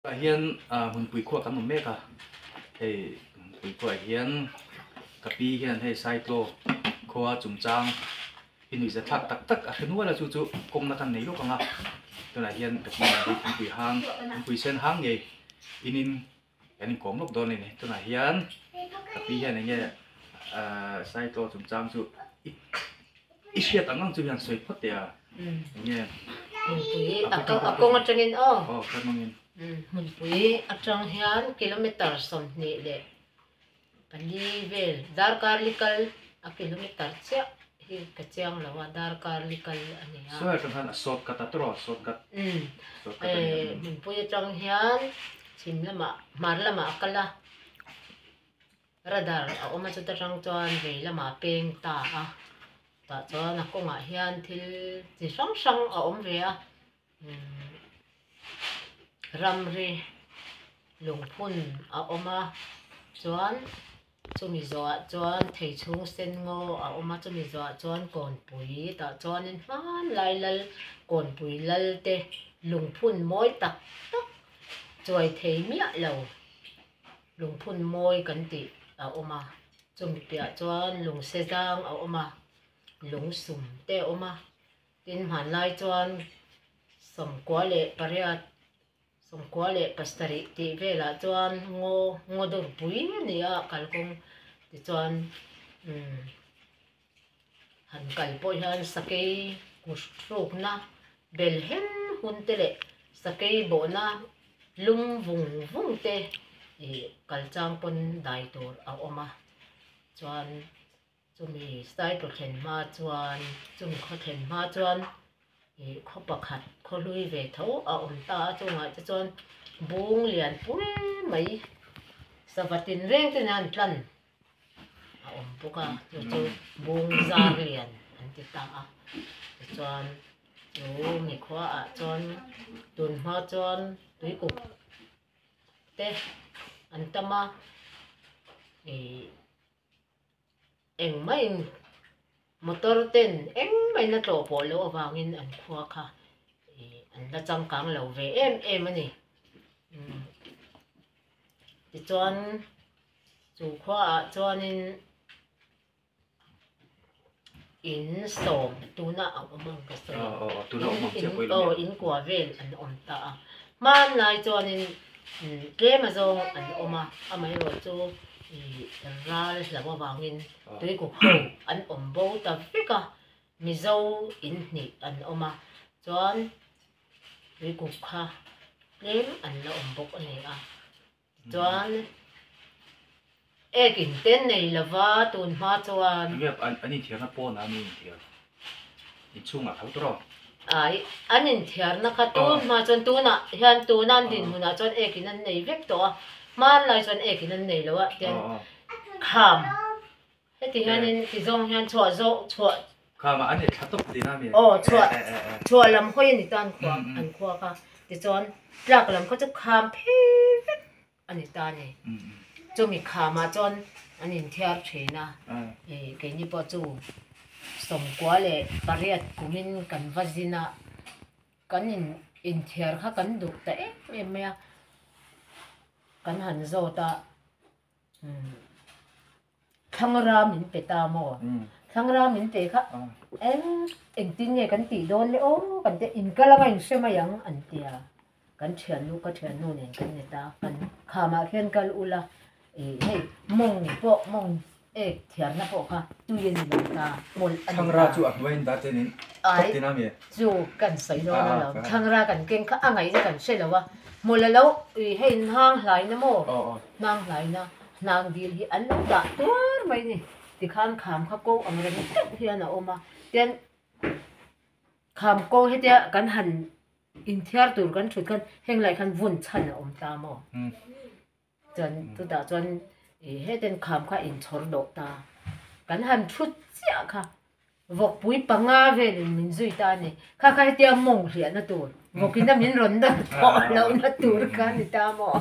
Tah hian hmunpui khua kan awm mek a, hei hmunpui khuaah hian ka pi hian hei Saitlaw khua chungchang hi nuihza thlak tak tak a hre nual a chu chu kawngna kan nei lawk ang a, tunah hian ka pi nen hi thingpui hang thingpui sen hang ngei inin kan inkawm lawk dawn a ni tunah hian ka pi hian eng nge Saitlaw chungchang chu i i hriat ang ang chu hian sawi phawt teh a eng nge Hmunpui a a kawng atangin aw aw ka hmangin Hmunpui atang hian kilometer 24 vel darkar li kal a kilometer chiah hi ka chiang lo a darkar li kal a ni a. Sawi atang khan a shortcut a tawrh a shortcut shortcut a ni a. Hmunpui atang hian chhim lamah hmar lamah a kal a. Radar a awm a chuta tang chuan vei lamah peng ta a tah chuan a kawngah hian thil chi hrang hrang a awm ve a umm ramri lungphun a awm a chuan chumi zawhah chuan thei chhung sen ngaw a awm a chumi zawhah chuan kawnpui tah chuanin hmanlai lal kawnpui lal te lungphun mawi tak tak chuai thei miah lo. Lungphun mawi kan tih a awm a, chumi piah chuan lungse zang a awm a, lungsum te a awm a, tin hmanlai chuan 98, 97 tih velah chuan ngaw ngaw dawr pui a ni a kalkawng tichuan umm han kal pawh hian sakei kut hrukna bel hen hun te leh sakei bawhna lum vung vung te ih kal chang pawn dai tur a awm a chuan chumi cycle thlen hma chuan chumi khaw thlen hma chuan ih khaw pakhat khaw hlui ve tho a awm ta a chungah te chuan bung lian pui mai sava tinreng te nen an tlan. a awm bawk a chu chu bung zar lian an ti ta a tichuan chu mi khua ah chuan tun hma chuan tuikuk te an tam a ih engmah in motor ten engmah in a tlawh pawh loh avangin an khua kha ih an la changkang lo ve em em a ni tichuan. Chu khuaah chuanin in sawm tuna a awm ang ka sawi a, in aw in kua vel an awm ta a, hmanlai chuanin tlem azawng an awm a, amaherawh chu ih ral hlo avangin tuikuk ho an awm bo ta vek a, Mizo in hnih an awm a, chuan tuikuk kha tlem an la awm bawk a ni a. Chuan ek in ten nei lova tun hma chuan. Enge an inthiarna pawnah an inthiar? Inchhungah tho tawh rawh. Ai, an inthiarna kha tun hma chuan tunah hian tuna an dinhmunah chuan ek in an nei vek tawh a, hmanlai chuan ek in an nei lo a tian kham heti hianin ti zawng hian chhuah zawh chhuah. Khama an i thla tawp tih na mi? Aw chhuah chhuah lam hawi a ni ta an khua an khua kha tichuan tlak lam kha chu kham phei vek a ni ta a ni. Chumi khamah chuan an inthiar thin a, ih keini pawh chu 98 kumin kan va zin a, kan in inthiar kha kan duh ta em em mai a, kan han zawt a. Thlangra min pe ta maw? Thlangra min pe kha eng engtin nge kan tih dawn le aw kan tia in kal anga in hre mai ang an tia kan thiannu ka thiannu nen kan ni ta kan khamah khian kal ula ih hei mawng pawh mawng ek thiarna pawh kha tui a ni lo ta hmawlh a ni ta. Thlangra chu a hnuaiin dah chen in tawp tin a mi? Chu kan sawi dawn a lo thlangra kan keng kha a ngaihna kan hre lo a hmawlh a lo ih hei hnang hlaina maw hnang hlaina Hnang dil hi an lo dah tuar mai ni. Tikhan kham kha ko ang reng deuh hian a awm a, tian kham ko hetia kan han inthiar tur kan thut khan heng lai khan vun chhan a awm ta maw? Chuan chutah chuan ih hetiang kham kha inchhawr dawh ta. Kan han thut chiah kha Vawkpui panga velin min zui ta a ni. Kha kha hetia mawng hliahna tur, vawkina min rawn dan thawh lohna tur kha a ni ta maw?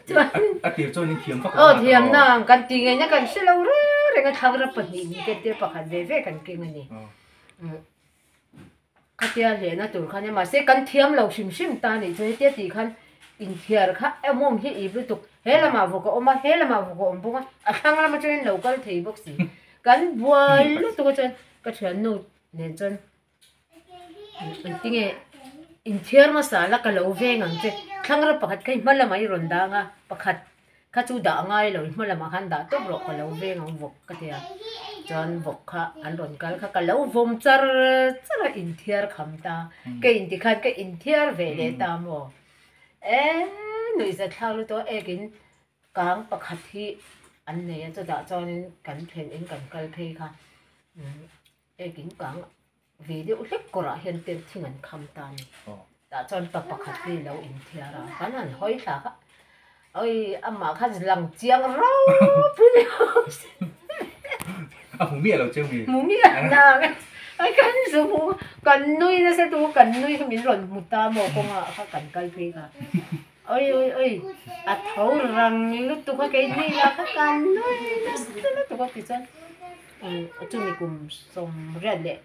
Chuan A tir chuan in thiam vak lo. Aw thiam na ang kan ti ngeina kan hre lo reng reng a, thlangra pahnih min ken tir pakhat ve ve kan keng a ni. Khatia lehna tur kha nia mahse kan thiam lo hrim hrim ta nih chu hetia tih khan inthiar kha awm hi ip lutuk he lamah vawk a awm a he lamah vawk a awm bawk a a thlang lam atangin lo kal thei bawk si kan buai lutuk a chuan ka thiannu nen chuan engtinge inthiar hmasa la ka lo veng ang che thlang ram pakhat kha i hma lamah i rawn dang a pakhat Kha chu dah ngai lo, i hma lamah khan dah tawp rawh, ka lo veng ang vawk ka ti a. Chuan vawk kha an rawn kal kha ka lo vawm char char a, inthiar kham ta. Ka inti khan ka inthiar ve leh ta maw? Eee nuihzat thlak lutuk a, ekin kang pakhat hi an nei a, chutah chuanin kan thlen in kan kal phei kha ekin kang ve deuh hlek kawrah hian tel thing an kham ta a ni. Tah chuan pa pakhat hi lo inthiar a, kan han hawi thla kha oi amah kha lang chiang raup in A hmu miah lo chiang mi. Hmu miah nang a kan zu hmu kan nui nasa tu kan nui kha min rawn hmu ta maw kawngah kha kan kal phei kha oi oi oi a tho rang lutuk a keini lah kha kan nui nasa lutuk a tichuan Chumi kum 88 leh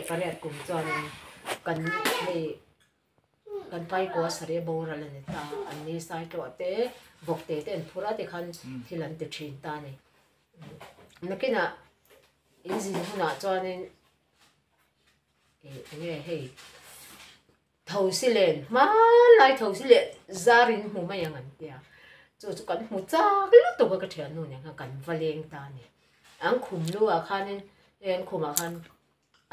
98 kum chuanin kan hei kan paikua sarih a boral a ni ta. An ni sai tawh te vawk te te an phur a tikhan thil an ti thin ta a ni. Nakinah in zin hunah chuanin eng nge hei. Thosi len hmanlai thosi leh zar in hmu mai ang an tia chu chu kan hmu chak lutuk a ka thiannu nen khan kan va leng ta a ni an khum lu ah khanin hei an khumah khan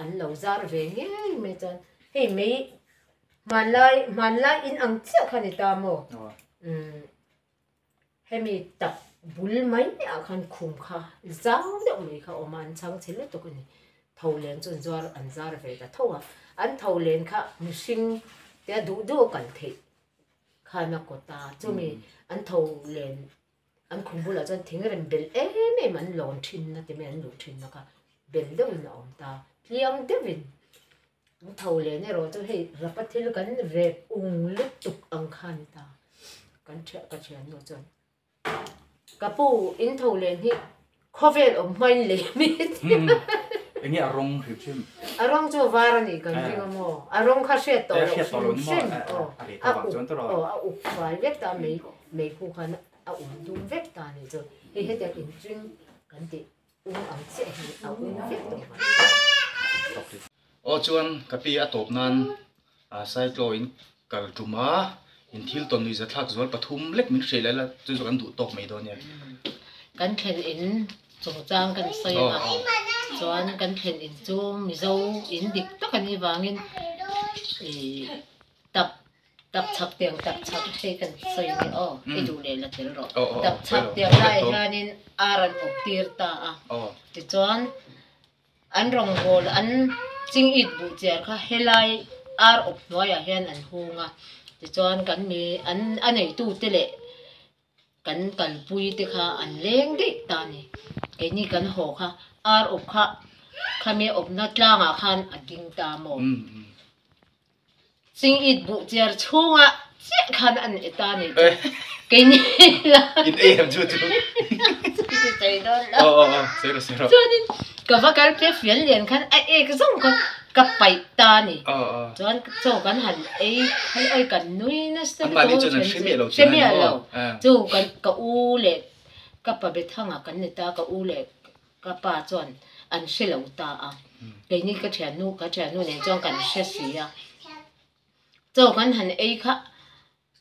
an lo zar ve ngei mai chuan hei mei hmanlai hmanlai in ang chiah kha ni ta maw umm hemi tak bul mai ah khan khum kha zau deuh mai kha a awm a an chhang chhe lutuk a ni tho len chu an zuar an zar ve ta tho a an tho len kha mihring te a duh duh a kal theih khan a kawt a chumi an tho len an khum bulah chuan thing rem bel em em an lawn thin na ti mai an luh thin na kha bel deuhin a awm ta tliang deuhin an tho len erawh chu hei rapa thil kan rep ung lutuk ang kha a ni ta kan thiah ka thiannu chuan Ka pu in tho len hi khawvel awm hmain lei mi Eng nge a rawng hrim hrim? A rawng chu var a nih kan ring a maw? A rawng kha hriat tawh loh hrim hrim aw a uk aw a uk fai vek ta mei meikhu khan a um dum vek ta a nih chu hei hetiang inching kan tih um ang chiah hi a um vek tawh mai. Aw chuan ka pi a tawp nan Cyclo in kal tum a, in thil tawn nuihza thlak zual pathum lek min hrilh la chu chu kan duh tawk mai dawn nia. Kan thlen in chungchang kan sawi a, chuan kan thlen in chu Mizo in dik tak a nih vangin ih tap tap chhak tiang tap chhak hei kan sawi a ni aw i duh leh la tel rawh tap chhak tiang laiah hianin ar an awp tir ta a tichuan An rawngbâwl an ching it buh chiar kha helai ar awp hnuaiah hian an hung a, tichuan kan mi an a neitute leh kan kalpui te kha an leng daih ta a ni. Keini kan haw kha ar awp kha khami awpna tlangah khan a ding ta maw? Ching it buh chiar chhungah chiah khan an e ta nih chu. Keini la. In ei em chu chu. Chu chu sawi dawn lo. Aw aw aw sawi rawh sawi rawh. Chuanin ka va kal phei fian lian khan a ek zawng kha ka paih ta ni. Aw aw. Chuan chaw kan han ei khan oi kan nui nasa An mahni chuan an hre miah lo chu. Hre miah lo. Chu kan ka u leh ka pa Bethanga kan ni ta ka u leh Ka pa chuan an hre lo ta a, keini ka thiannu ka thiannu nen chuan kan hre si a, chaw kan han ei kha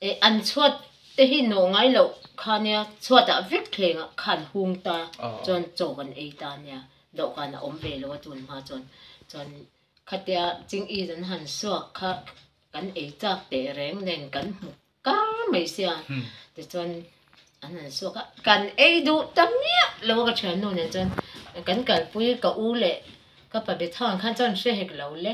eh an chhuat te hi nawh ngai loh kha nia chhuatah vek thlengah khan hung ta chuan chaw kan ei ta nia dawhkan a awm ve lo a tun hma chuan chuan khatia ching is an han suak kha kan ei chak teh reng nen kan hmu Kar mai sia tichuan an han suak a, kan ei duh ta miah lo a ka thiannu nen chuan kan kalpui ka u leh ka pa Bethang khan chuan hre hek lo le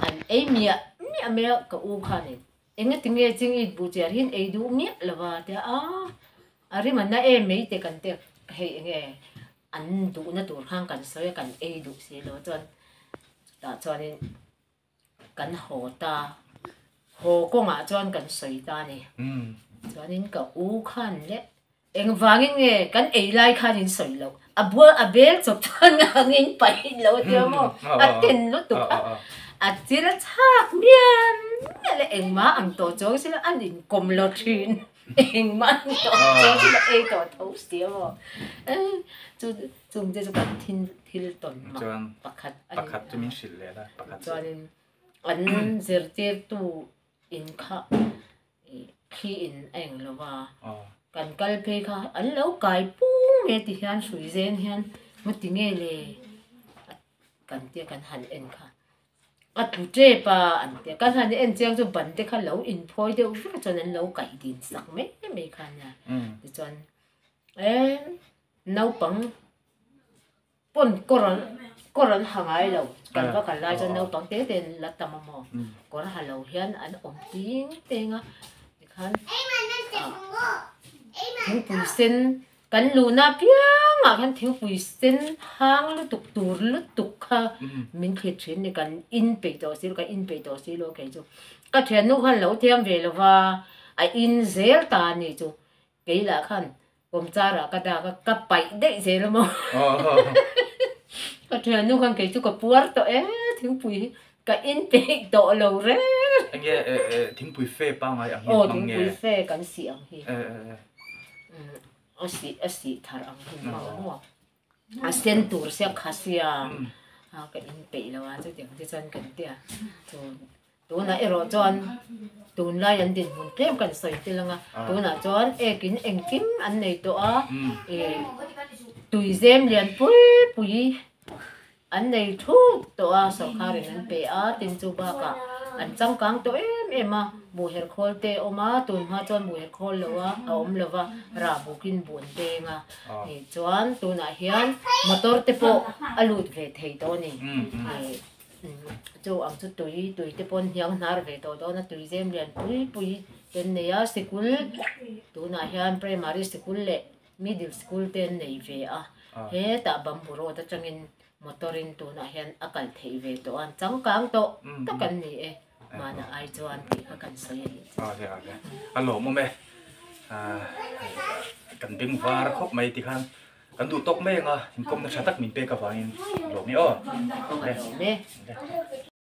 an ei miah miah mai a ka u khanin engati nge ching it buh chiar hian ei duh miah lo va tia a a rim a na em mai te kan tek hei enge an duhna tur khan kan sawi a kan ei duh si lo chuan chutah chuanin. Kan haw ta, haw kawngah chuan kan sawi ta a ni. Chuanin ka u khan leh Engvangin nge kan ei lai khan in sawi loh? A bual a bel chawp chuan ngang in paih lo a tia maw? A ten lutuk a, a chil a chhak mial mial a, engmah ang tawh chuang sila an inkawm lo thin. Engmah ang tawh chuang sila ei tawh tho si a maw? Chu chungte chu kan thil thil tawn mak pakhat a ni. Pakhat chu min hrilh leh la, pakhat chu. Chuanin an zirtirtu in kha Thli in a eng lo va, kan kal phei kha an lo kai pung nge ti hian hrui zen hian ngati nge le kan tia kan han en kha a tlu tep a an tia kan han en chiang chu ban te kha lo inphawi deuh vek chuan an lo kaih din sak mai mai kha nia tichuan eh naupang Pawn kawr an kawr an ha ngai lo kan va kal lai chuan naupang te te an la tam a maw kawr ha lo hian an awm ting teng a tikhan ah thingpui sen kan luhna apiangah khan thingpui sen hang lutuk tur lutuk kha min thlit thin ni kan in peih tawh si lo kan in peih tawh si lo kei chu ka thiannu khan lo thiam ve lo va a in zel ta a ni chu Kei lah khan kawmchar ah ka dak a, ka paih daih zel a maw. Ka thiannu khan kei chu ka puar tawh e, thingpui hi ka in peih tawh lo reng. Enge thingpui fe pangai ang hi hmang nge? Aw thingpui fe kan sih ang hi. A sih a sih thar ang hi hmang maw. A sen tur sia kha sia ka in peih lo a chutiang te chuan kan ti a chu tunah erawh chuan tunlai an dinhmun tlem kan sawi tel ang a tunah chuan ekin engkim an nei tawh a ih tuizem lian pui pui An nei thut tawh a, sawrkharin an pe a, tin chu bakah an changkang tawh em em a, buhher khawl te a awm a, tun hma chuan buhher khawl lo a a awm lo va, rah bukin buh an peng a, ih chuan tunah hian motor te pawh a lut ve thei tawh a ni, ih chu ang chu tui tui te pawh an hniang hnar ve tawh dawn a, tui zem lian pui pui te an nei a, sikul tunah hian primary sikul leh Middle school te an nei ve a, hetah bamboo road atangin motor in tunah hian a kal theih ve tawh a, changkang tawh tak an ni e, hmanah ai chuan tih kha kan sawi a nih chu. Awle awle, a lawmawm e, kan beng var khawp mai tikhan kan duh tawk mai ang a, inkawmna tha tak min pek avangin lawm i aw. A lawm e.